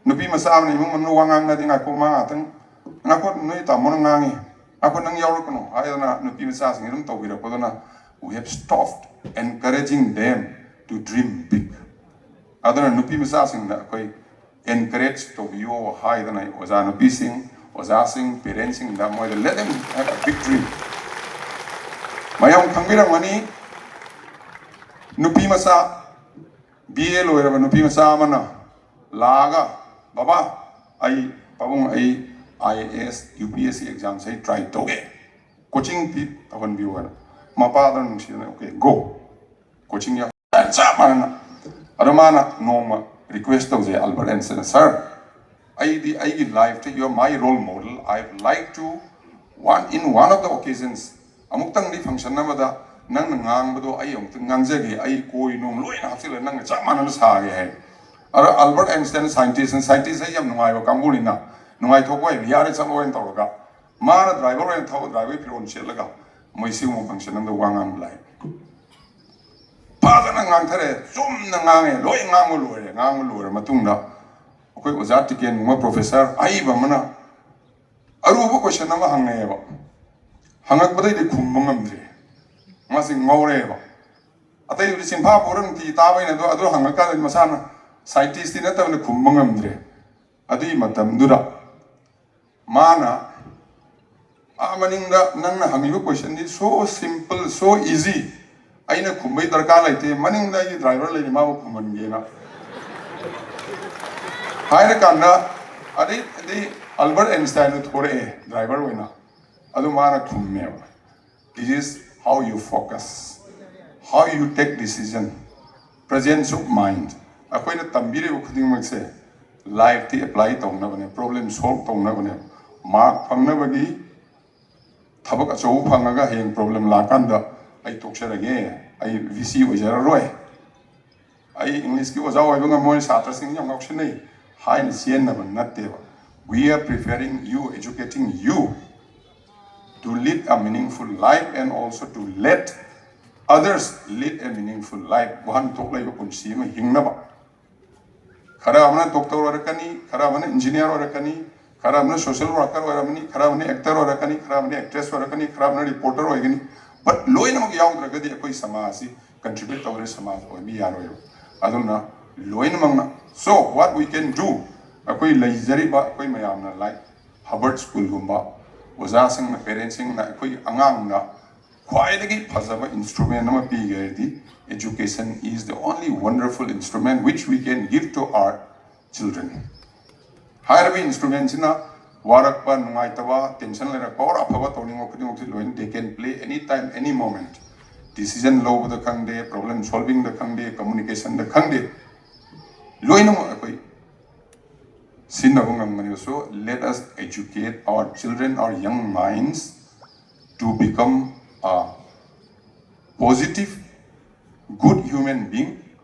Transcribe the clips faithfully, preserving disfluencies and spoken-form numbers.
ꯅꯨꯄꯤ ꯃꯆꯥ ꯑꯃꯅ ꯏꯃꯨꯡ ꯃꯅꯨꯡ ꯋꯥ ꯉꯥꯡꯅꯗꯤ, "ꯉꯥꯏꯈꯣ, ꯃꯥ ꯉꯥꯛꯇꯪ, ꯉꯥꯏꯈꯣ, ꯅꯣꯏ ꯇꯥꯃꯣꯅ ꯉꯥꯡꯉꯤ, ꯉꯥꯏꯈꯣ, ꯅꯪ ꯌꯥꯎꯔꯛꯀꯅꯣ" ꯍꯥꯏꯗꯅ ꯅꯨꯄꯤ ꯃꯆꯥꯁꯤꯡ ꯑꯗꯨꯝ ꯇꯧꯕꯤꯔꯛꯄꯗꯨꯅ, we have stopped encouraging them to dream big. ꯑꯗꯨꯅ ꯅꯨꯄꯤ ꯃꯆꯥꯁꯤꯡꯗ ꯑꯩꯈꯣꯏ encourage ꯇꯧꯕꯤꯌꯣ ꯍꯥꯏꯗꯅ ꯑꯣꯖꯥ ꯅꯨꯄꯤꯁꯤꯡ, ꯑꯣꯖꯥꯁꯤꯡ, parents ꯁꯤꯡꯗ ꯃꯣꯏꯗ let them have a big dream. ꯃꯌꯥꯝ ꯈꯪꯕꯤꯔꯝꯒꯅꯤ, ꯅꯨꯄꯤ ꯃꯆꯥ, B A ꯂꯣꯏꯔꯕ ꯅꯨꯄꯤ ꯃꯆꯥ ꯑꯃꯅ ꯂꯥꯛꯑꯒ, "ꯕꯕꯥ, ꯑꯩ, ꯄꯥꯕꯨꯡ, ꯑꯩ I A S, U P S C exam ꯁꯦ ꯑꯩ try ꯇꯧꯒꯦ, coaching ꯄꯤ, ꯇꯧꯍꯟꯕꯤꯌꯨ" ꯍꯥꯏꯅ꯫ ꯃꯄꯥꯗꯨꯅ ꯅꯨꯡꯁꯤꯗꯅ, "Okay, go, coaching ꯌꯥꯎ"꯫ ꯆꯞ ꯃꯥꯟꯅꯅ꯫ ꯑꯗꯣ ꯃꯥꯅ ꯅꯣꯡꯃ request ꯇꯧꯖꯩ ꯑꯜꯕꯔꯠ ꯑꯦꯟꯁꯇꯟꯅ, "Sir, ꯑꯩꯗꯤ ꯑꯩꯒꯤ life ꯇ you are my role model, I would like to one, in one of the occasions, ꯑꯃꯨꯛꯇꯪꯗꯤ function ꯑꯃꯗ ꯅꯪꯅ ꯉꯥꯡꯕꯗꯣ ꯑꯩ ꯑꯃꯨꯛꯇꯪ ꯉꯥꯡꯖꯒꯦ, ꯑꯩ ꯀꯣꯏ ꯅꯨꯡ ꯂꯣꯏꯅ ꯍꯥꯞꯆꯤꯜꯂꯒ ꯅꯪꯒ ꯆꯞ ꯃꯥꯟꯅꯅ ꯁꯥꯒꯦ" ꯍꯥꯏ꯫ ꯑꯗꯣ ꯑꯜꯕꯔꯠ ꯑꯥꯏꯟꯁꯇꯥꯏꯟ, scientist, scientist ꯍꯥꯏꯁꯦ ꯌꯥꯝ ꯅꯨꯡꯉꯥꯏꯕ ꯀꯥꯡꯕꯨꯅꯤꯅ, ꯅꯨꯡꯉꯥꯏꯊꯣꯛꯄ ꯍꯥꯏꯕ, "ꯌꯥꯔꯦ, ꯆꯠꯂꯣ" ꯍꯥꯏꯅ ꯇꯧꯔꯒ, ꯃꯥꯅ driver ꯑꯣꯏꯅ ꯊꯧꯕ, driver ꯒꯤ ꯐꯤꯔꯣꯜ ꯁꯦꯠꯂꯒ ꯃꯣꯏ ꯁꯤꯒꯨꯝꯕ function ꯑꯃꯗ ꯋꯥ ꯉꯥꯡꯕ ꯂꯥꯛꯑꯦ꯫ ꯐꯖꯅ ꯉꯥꯡꯊꯔꯦ, ꯆꯨꯝꯅ ꯉꯥꯡꯉꯦ, ꯂꯣꯏ ꯉꯥꯡꯕ ꯂꯣꯏꯔꯦ꯫ ꯉꯥꯡꯕ ꯂꯣꯏꯔ ꯃꯇꯨꯡꯗ ꯑꯩꯈꯣꯏ ꯑꯣꯖꯥ ꯇꯤꯀꯦꯟꯒꯨꯝꯕ professor ꯑꯍꯩꯕ ꯑꯃꯅ ꯑꯔꯨꯕ question ꯑꯃ ꯍꯪꯉꯛꯑꯦꯕ꯫ ꯍꯪꯉꯛꯄꯗꯩꯗꯤ ꯈꯨꯝꯕ ꯉꯝꯗ꯭ꯔꯦ꯫ ꯃꯥꯁꯤ ꯉꯧꯔꯦꯕ꯫ ꯑꯇꯩꯗꯨꯗꯤ ꯆꯤꯟꯐꯥ ꯄꯨꯔ ꯅꯨꯡꯇꯤꯒꯤ ꯇꯥꯕꯩꯅꯦ, ꯑꯗꯣ ꯑꯗꯨ ꯍꯪꯉꯀꯥꯟꯗꯗꯤ ꯃꯁꯥꯅ scientist ꯇꯤ ꯅꯠꯇꯕꯅꯤꯅ ꯈꯨꯝꯕ ꯉꯝꯗ꯭ꯔꯦ꯫ ꯑꯗꯨꯒꯤ ꯃꯇꯝꯗꯨꯗ ꯃꯥꯅ, "ꯑꯥ ꯃꯅꯤꯡꯗ ꯅꯪꯅ ꯍꯪꯉꯤꯕ question ꯗꯤ so simple, so easy, ꯑꯩꯅ ꯈꯨꯝꯕꯩ ꯗꯔꯀꯥꯔ ꯂꯩꯇꯦ, ꯃꯅꯤꯡꯗ ꯑꯩꯒꯤ driver ꯂꯩꯔꯤ, ꯃꯥꯕꯨ ꯈꯨꯝꯍꯟꯒꯦꯅ" ꯍꯥꯏꯔꯀꯥꯟꯗ, ꯑꯗꯩ, ꯑꯗꯩ ꯑꯜꯕꯔꯠ ꯑꯥꯏꯟꯁꯇꯥꯏꯟꯗꯨ ꯊꯣꯔꯛꯑꯦ driver ꯑꯣꯏꯅ꯫ ꯑꯗꯨ ꯃꯥꯅ ꯈꯨꯝꯃꯦꯕ, "It is how you focus, how you take decision, presence of mind." ꯑꯩꯈꯣꯏꯅ ꯇꯝꯕꯤꯔꯤꯕ ꯈꯨꯗꯤꯡꯃꯛꯁꯦ life ꯇ apply ꯇꯧꯅꯕꯅꯦ, problem solve ꯇꯧꯅꯕꯅꯦ꯫ Mark ꯐꯪꯅꯕꯒꯤ, ꯊꯕꯛ ꯑꯆꯧꯕ ꯐꯪꯉꯒ ꯍꯌꯦꯡ problem ꯂꯥꯛꯀꯥꯟꯗ ꯑꯩ ꯇꯣꯛꯆꯔꯒꯦ, ꯑꯩ V C ꯑꯣꯏꯖꯔꯔꯣꯏ, ꯑꯩ English ꯀꯤ ꯑꯣꯖꯥ ꯑꯣꯏꯕ ꯉꯝꯃꯣꯏ, ꯁꯥꯇ꯭ꯔꯁꯤꯡ ꯌꯥꯝ ꯉꯥꯎꯁꯤꯟꯅꯩ ꯍꯥꯏꯅ ꯆꯦꯟꯅꯕ ꯅꯠꯇꯦꯕ꯫ We are preparing you, educating you to lead a meaningful life and also to let others lead a meaningful life. ꯋꯥꯍꯟꯊꯣꯛ ꯂꯩꯕ ꯄꯨꯟꯁꯤ ꯑꯃ ꯍꯤꯡꯅꯕ꯫ ꯈꯔ ꯑꯃꯅ ꯗꯣꯛꯇꯔ ꯑꯣꯏꯔꯛꯀꯅꯤ, ꯈꯔ ꯑꯃꯅ ꯏꯟꯖꯤꯅꯤꯌꯥꯔ ꯑꯣꯏꯔꯛꯀꯅꯤ, ꯈꯔ ꯑꯃꯅ ꯁꯣꯁꯤꯌꯦꯜ ꯋꯥꯔꯀꯔ ꯑꯣꯏꯔꯝꯃꯅꯤ, ꯈꯔ ꯑꯃꯅ ꯑꯦꯛꯇꯔ ꯑꯣꯏꯔꯛꯀꯅꯤ, ꯈꯔ ꯑꯃꯅ ꯑꯦꯛꯇ꯭ꯔꯦꯁ ꯑꯣꯏꯔꯛꯀꯅꯤ, ꯈꯔ ꯑꯃꯅ ꯔꯤꯄꯣꯔꯇꯔ ꯑꯣꯏꯒꯅꯤ꯫ ꯕꯠ ꯂꯣꯏꯅꯃꯛ ꯌꯥꯎꯗ꯭ꯔꯒꯗꯤ ꯑꯩꯈꯣꯏ ꯁꯃꯥꯖꯁꯤ ꯀꯟꯇ꯭ꯔꯤꯕ꯭ꯌꯨꯠ ꯇꯧꯗ꯭ꯔꯦ, ꯁꯃꯥꯖ ꯑꯣꯏꯕ ꯌꯥꯔꯣꯏꯕ꯫ ꯑꯗꯨꯅ ꯂꯣꯏꯅꯃꯛꯅ, so what we can do, ꯑꯩꯈꯣꯏ ꯂꯩꯖꯔꯤꯕ ꯑꯩꯈꯣꯏ ꯃꯌꯥꯝꯅ, ꯂꯥꯏꯛ ꯍꯕꯔꯠ ꯁ꯭ꯀꯨꯜꯒꯨꯝꯕ, ꯑꯣꯖꯥꯁꯤꯡꯅ, ꯄꯦꯔꯦꯟꯁꯁꯤꯡꯅ ꯑꯩꯈꯣꯏꯒꯤ ꯑꯉꯥꯡꯗ ꯈ꯭ꯋꯥꯏꯗꯒꯤ ꯐꯖꯕ ꯏꯟꯁꯇ꯭ꯔꯨꯃꯦꯟ ꯑꯃ ꯄꯤꯒꯦ ꯍꯥꯏꯔꯗꯤ, education is the only wonderful instrument which we can give to our children꯫ ꯍꯥꯏꯔꯤꯕ ꯏꯟꯁꯇ꯭ꯔꯨꯃꯦꯟꯁꯤꯅ ꯋꯥꯔꯛꯄ, ꯅꯨꯡꯉꯥꯏꯇꯕ, ꯇꯦꯟꯁꯟ ꯂꯩꯔꯛꯄ, ꯑꯣꯔ ꯑꯐꯕ ꯇꯧꯅꯤꯡꯕ ꯈꯨꯗꯤꯡꯃꯛꯁꯤ ꯂꯣꯏꯅ they can play any time, any moment꯫ Decision ꯂꯧꯕꯗ ꯈꯪꯗꯦ, ꯄ꯭ꯔꯣꯕ꯭ꯂꯦꯝ ꯁꯣꯜꯚꯤꯡꯗ ꯈꯪꯗꯦ, ꯀꯝꯃꯨꯅꯤꯀꯦꯁꯟꯗ ꯈꯪꯗꯦ, ꯂꯣꯏꯅꯃꯛ ꯑꯩꯈꯣꯏ ꯁꯤꯖꯤꯟꯅꯕ ꯉꯝꯒꯅꯤ꯫ So let us educate our children, our young minds to become a positive, good human being,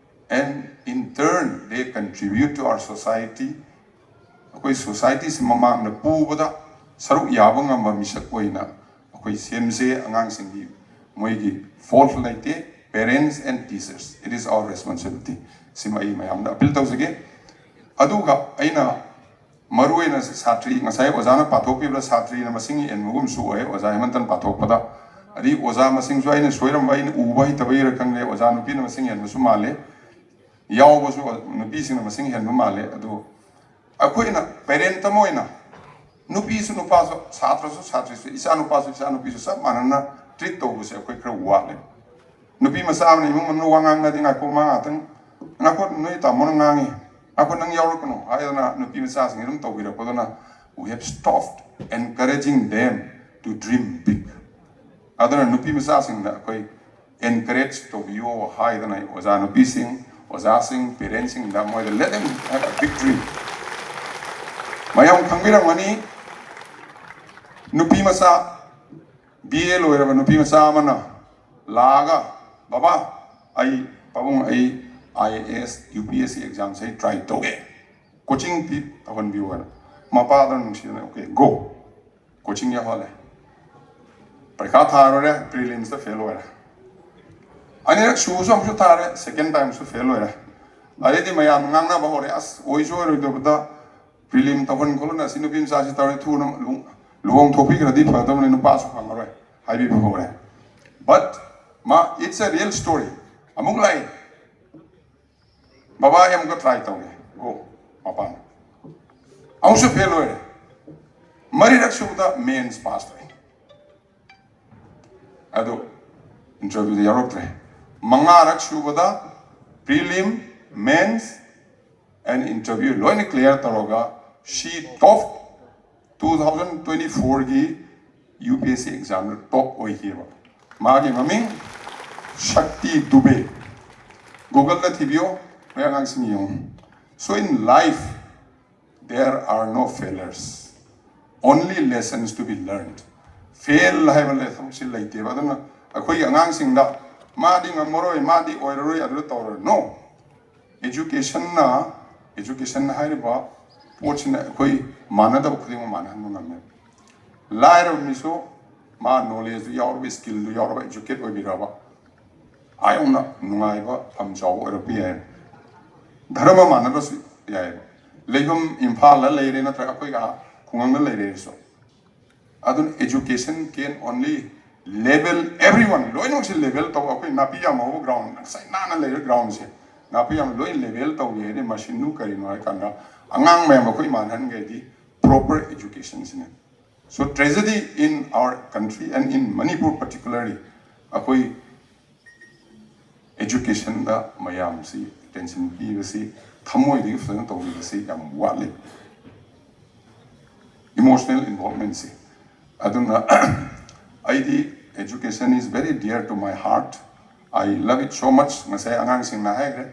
and in turn they contribute to our society꯫ ꯑꯩꯈꯣꯏ ꯁꯣꯁꯥꯏꯇꯤꯁꯤ ꯃꯃꯥꯡꯗ ꯄꯨꯕꯗ ꯁꯔꯨꯛ ꯌꯥꯕ ꯉꯝꯕ ꯃꯤꯁꯛ ꯑꯣꯏꯅ ꯑꯩꯈꯣꯏ ꯁꯦꯝꯁꯦ꯫ ꯑꯉꯥꯡꯁꯤꯡꯒꯤ ꯃꯣꯏꯒꯤ ꯐꯣꯜꯠ ꯂꯩꯇꯦ꯫ Parents and teachers, it is our responsibility꯫ ꯁꯤꯃ ꯑꯩ ꯃꯌꯥꯝꯗ ꯑꯄꯤꯜ ꯇꯧꯖꯒꯦ꯫ ꯑꯗꯨꯒ ꯑꯩꯅ ꯃꯔꯨ ꯑꯣꯏꯅ ꯁꯥꯇ꯭ꯔꯤ, ꯉꯁꯥꯏ ꯑꯣꯖꯥꯅ ꯄꯥꯊꯣꯛꯄꯤꯕꯗ ꯁꯥꯇ꯭ꯔꯤꯅ ꯃꯁꯤꯡ ꯍꯦꯟꯕꯒꯨꯝꯁꯨ ꯑꯣꯏ, ꯑꯣꯖꯥ ꯍꯦꯃꯟꯇꯟ ꯄꯥꯊꯣꯛꯄꯗ꯫ ꯑꯗꯩ ꯑꯣꯖꯥ ꯃꯁꯤꯡꯁꯨ ꯑꯩꯅ ꯁꯣꯏꯔꯝꯕ, ꯑꯩꯅ ꯎꯕ ꯍꯩꯇꯕꯩꯔ ꯈꯪꯗꯦ, ꯑꯣꯖꯥ ꯅꯨꯄꯤꯅ ꯃꯁꯤꯡ ꯍꯦꯟꯕꯁꯨ ꯃꯥꯜꯂꯦ꯫ ꯌꯥꯎꯕꯁꯨ ꯅꯨꯄꯤꯁꯤꯡꯅ ꯃꯁꯤꯡ ꯍꯦꯟꯕ ꯃꯥꯜꯂꯦ꯫ ꯑꯗꯨ ꯑꯩꯈꯣꯏꯅ ꯄꯦꯔꯦꯟꯠ ꯑꯃ ꯑꯣꯏꯅ ꯅꯨꯄꯤꯁꯨ ꯅꯨꯄꯥꯁꯨ, ꯁꯥꯇ꯭ꯔꯁꯨ ꯁꯥꯇ꯭ꯔꯤꯁꯨ, ꯏꯆꯥ ꯅꯨꯄꯥꯁꯨ ꯏꯆꯥ ꯅꯨꯄꯤꯁꯨ ꯆꯞ ꯃꯥꯟꯅꯅ ꯇ꯭ꯔꯤꯠ ꯇꯧꯕꯁꯦ ꯑꯩꯈꯣꯏ ꯈꯔ ꯋꯥꯠꯂꯦ꯫ ꯅꯨꯄꯤ ꯃꯆꯥ ꯑꯃꯅ ꯏꯃꯨꯡ ꯃꯅꯨꯡ ꯋꯥ ꯉꯥꯡꯅꯗꯤ, "ꯉꯥꯏꯈꯣ, ꯃꯥ ꯉꯥꯛꯇꯪ, ꯉꯥꯏꯈꯣ, ꯅꯣꯏ ꯇꯥꯃꯣꯅ ꯉꯥꯡꯉꯤ, ꯉꯥꯏꯈꯣ, ꯅꯪ ꯌꯥꯎꯔꯛꯀꯅꯨ" ꯍꯥꯏꯗꯅ ꯅꯨꯄꯤ ꯃꯆꯥꯁꯤꯡ ꯑꯗꯨꯝ ꯇꯧꯕꯤꯔꯛꯄꯗꯨꯅ, we have stopped encouraging them to dream big꯫ ꯑꯗꯨꯅ ꯅꯨꯄꯤ ꯃꯆꯥꯁꯤꯡꯗ ꯑꯩꯈꯣꯏ encourage ꯇꯧꯕꯤꯌꯣ ꯍꯥꯏꯗꯅ ꯑꯣꯖꯥ ꯅꯨꯄꯤꯁꯤꯡ, ꯑꯣꯖꯥꯁꯤꯡ, ꯄꯦꯔꯦꯟꯁꯤꯡꯗ ꯃꯣꯏꯗ let them have a big dream꯫ ꯃꯌꯥꯝ ꯈꯪꯕꯤꯔꯝꯒꯅꯤ, ꯅꯨꯄꯤ ꯃꯆꯥ, ꯕꯤ ꯑꯦ ꯂꯣꯏꯔꯕ ꯅꯨꯄꯤ ꯃꯆꯥ ꯑꯃꯅ ꯂꯥꯛꯑꯒ, "ꯕꯕꯥ, ꯑꯩ, ꯄꯥꯕꯨꯡ, ꯑꯩ I A S, U P S C ꯑꯦꯛꯖꯥꯝꯁꯦ ꯑꯩ ꯇ꯭ꯔꯥꯏ ꯇꯧꯒꯦ, ꯀꯣꯆꯤꯡ ꯄꯤ, ꯇꯧꯍꯟꯕꯤꯌꯨ" ꯍꯥꯏꯅ꯫ ꯃꯄꯥꯗꯨꯅ ꯅꯨꯡꯁꯤꯗꯅ, "ꯑꯣꯀꯦ, ꯒꯣ꯫ ꯀꯣꯆꯤꯡ ꯌꯥꯎꯍꯜꯂꯦ꯫ ꯄꯔꯤꯈꯥ ꯊꯥꯔꯨꯔꯦ, ꯄ꯭ꯔꯤꯂꯤꯝꯁꯇ ꯐꯦꯜ ꯑꯣꯏꯔꯦ꯫ ꯑꯅꯤꯔꯛ ꯁꯨꯕꯁꯨ ꯑꯃꯨꯛꯁꯨ ꯊꯥꯔꯦ, ꯁꯦꯀꯦꯟ ꯇꯥꯏꯝꯁꯨ ꯐꯦꯜ ꯑꯣꯏꯔꯦ꯫ ꯑꯗꯩꯗꯤ ꯃꯌꯥꯝ ꯉꯥꯡꯅꯕ ꯍꯧꯔꯦ, "ꯑꯁ, ꯑꯣꯏꯁꯨ ꯑꯣꯏꯔꯣꯏꯗꯕꯗ prelim ꯇꯧꯍꯟ ꯈꯣꯠꯍꯟ, ꯑꯁꯤ ꯅꯨꯄꯤ ꯃꯆꯥꯁꯤ ꯇꯧꯔꯦ, ꯊꯨꯅ ꯂꯨ- ꯂꯨꯍꯣꯡ ꯊꯣꯛꯄꯤꯈ꯭ꯔꯗꯤ ꯐꯒꯗꯕꯅꯤ, ꯅꯨꯄꯥꯁꯨ ꯐꯪꯉꯔꯣꯏ" ꯍꯥꯏꯕꯤꯕ ꯍꯧꯔꯦ꯫ But ꯃꯥ, it's a real story. ꯑꯃꯨꯛ ꯂꯥꯛꯏ, "ꯕꯕꯥ, ꯑꯩ ꯑꯃꯨꯛꯀ try ꯇꯧꯒꯦ"꯫ ꯑꯣ, ꯃꯄꯥꯟ ꯑꯃꯨꯛꯁꯨ fail ꯑꯣꯏꯔꯦ꯫ ꯃꯔꯤꯔꯛ ꯁꯨꯕꯗ mains pass ꯇꯧꯏ꯫ ꯑꯗꯨ interviewꯗ ꯌꯥꯎꯔꯛꯇ꯭ꯔꯦ꯫ ꯃꯉꯥꯔꯛ ꯁꯨꯕꯗ prelim, mains and interview ꯂꯣꯏꯅ clear ꯇꯧꯔꯒ she top two thousand twenty fourꯒꯤ UPSC examꯗ top ꯑꯣꯏꯈꯤꯕ꯫ ꯃꯥꯒꯤ ꯃꯃꯤꯡ ꯁꯛꯇꯤ ꯗꯨꯕꯦ꯫ Googleꯗ ꯊꯤꯕꯤꯌꯣ, ꯃꯣꯏ ꯑꯉꯥꯡꯁꯤꯡ ꯌꯦꯡꯉꯨ꯫ So in life, there are no failures, only lessons to be learned. Fail ꯍꯥꯏꯕ ꯂꯩ- ꯊꯕꯛꯁꯤ ꯂꯩꯇꯦꯕ꯫ ꯑꯗꯨꯅ ꯑꯩꯈꯣꯏꯒꯤ ꯑꯉꯥꯡꯁꯤꯡꯗ "ꯃꯥꯗꯤ ꯉꯝꯃꯔꯣꯏ, ꯃꯥꯗꯤ ꯑꯣꯏꯔꯔꯣꯏ, ꯑꯗꯨꯗ ꯇꯧꯔꯔꯣꯏ", no. Educationꯅ, education ꯍꯥꯏꯔꯤꯕ ꯄꯣꯠꯁꯤꯅ ꯑꯩꯈꯣꯏ ꯃꯥꯟꯅꯗꯕ ꯈꯨꯗꯤꯡꯃꯛ ꯃꯥꯟꯅꯍꯟꯕ ꯉꯝꯃꯦ꯫ ꯂꯥꯏꯔꯕ ꯃꯤꯁꯨ ꯃꯥ knowledgeꯗꯨ ꯌꯥꯎꯔꯕ, skillꯗꯨ ꯌꯥꯎꯔꯕ, educate ꯑꯣꯏꯕꯤꯔꯕ, ꯑꯥ ꯌꯧꯅ ꯅꯨꯡꯉꯥꯏꯕ, ꯐꯝ ꯆꯥꯎꯕ ꯑꯣꯏꯔꯛꯄ ꯌꯥꯏ꯫ ꯙꯔꯃ ꯃꯥꯟꯅꯗ꯭ꯔꯁꯨ ꯌꯥꯏꯑꯕ꯫ ꯂꯩꯐꯝ ꯏꯝꯐꯥꯜꯗ ꯂꯩꯔꯦ, ꯅꯠꯇ꯭ꯔꯒ ꯑꯩꯈꯣꯏꯒꯤ ꯑꯥ ꯈꯨꯡꯒꯪꯗ ꯂꯩꯔꯦꯁꯨ꯫ ꯑꯗꯨꯅ education can only level everyone, ꯂꯣꯏꯅꯃꯛꯁꯦ level ꯇꯧꯕ꯫ ꯑꯩꯈꯣꯏ ꯅꯥꯄꯤ ꯌꯥꯝ ꯍꯧꯕ ground, ꯉꯁꯥꯏ ꯅꯥꯟꯅ ꯂꯩꯕ groundꯁꯦ, ꯅꯥꯄꯤ ꯌꯥꯝ ꯂꯣꯏ level ꯇꯧꯒꯦ ꯍꯥꯏꯗꯤ ꯃꯁꯤꯟꯗꯨ ꯀꯔꯤꯅꯣ ꯍꯥꯏ ꯀꯥꯟꯗ, ꯑꯉꯥꯡ ꯃꯌꯥꯝ ꯑꯩꯈꯣꯏ ꯃꯥꯟꯍꯟꯒꯦ ꯍꯥꯏꯗꯤ proper educationꯁꯤꯅ꯫ So tragedy in our country and in Manipur particularly, ꯑꯩꯈꯣꯏ educationꯗ ꯃꯌꯥꯝꯁꯤ attention ꯄꯤꯕꯁꯤ, ꯊꯃꯣꯏꯗꯒꯤ ꯐꯖꯅ ꯇꯧꯕꯤꯕꯁꯤ ꯌꯥꯝ ꯋꯥꯠꯂꯤ꯫ Emotional involvementꯁꯤ꯫ ꯑꯗꯨꯅ ꯑꯩꯗꯤ education is very dear to my heart. I love it so much. ꯉꯁꯥꯏ ꯑꯉꯥꯡꯁꯤꯡꯅ ꯍꯥꯏꯈ꯭ꯔꯦ,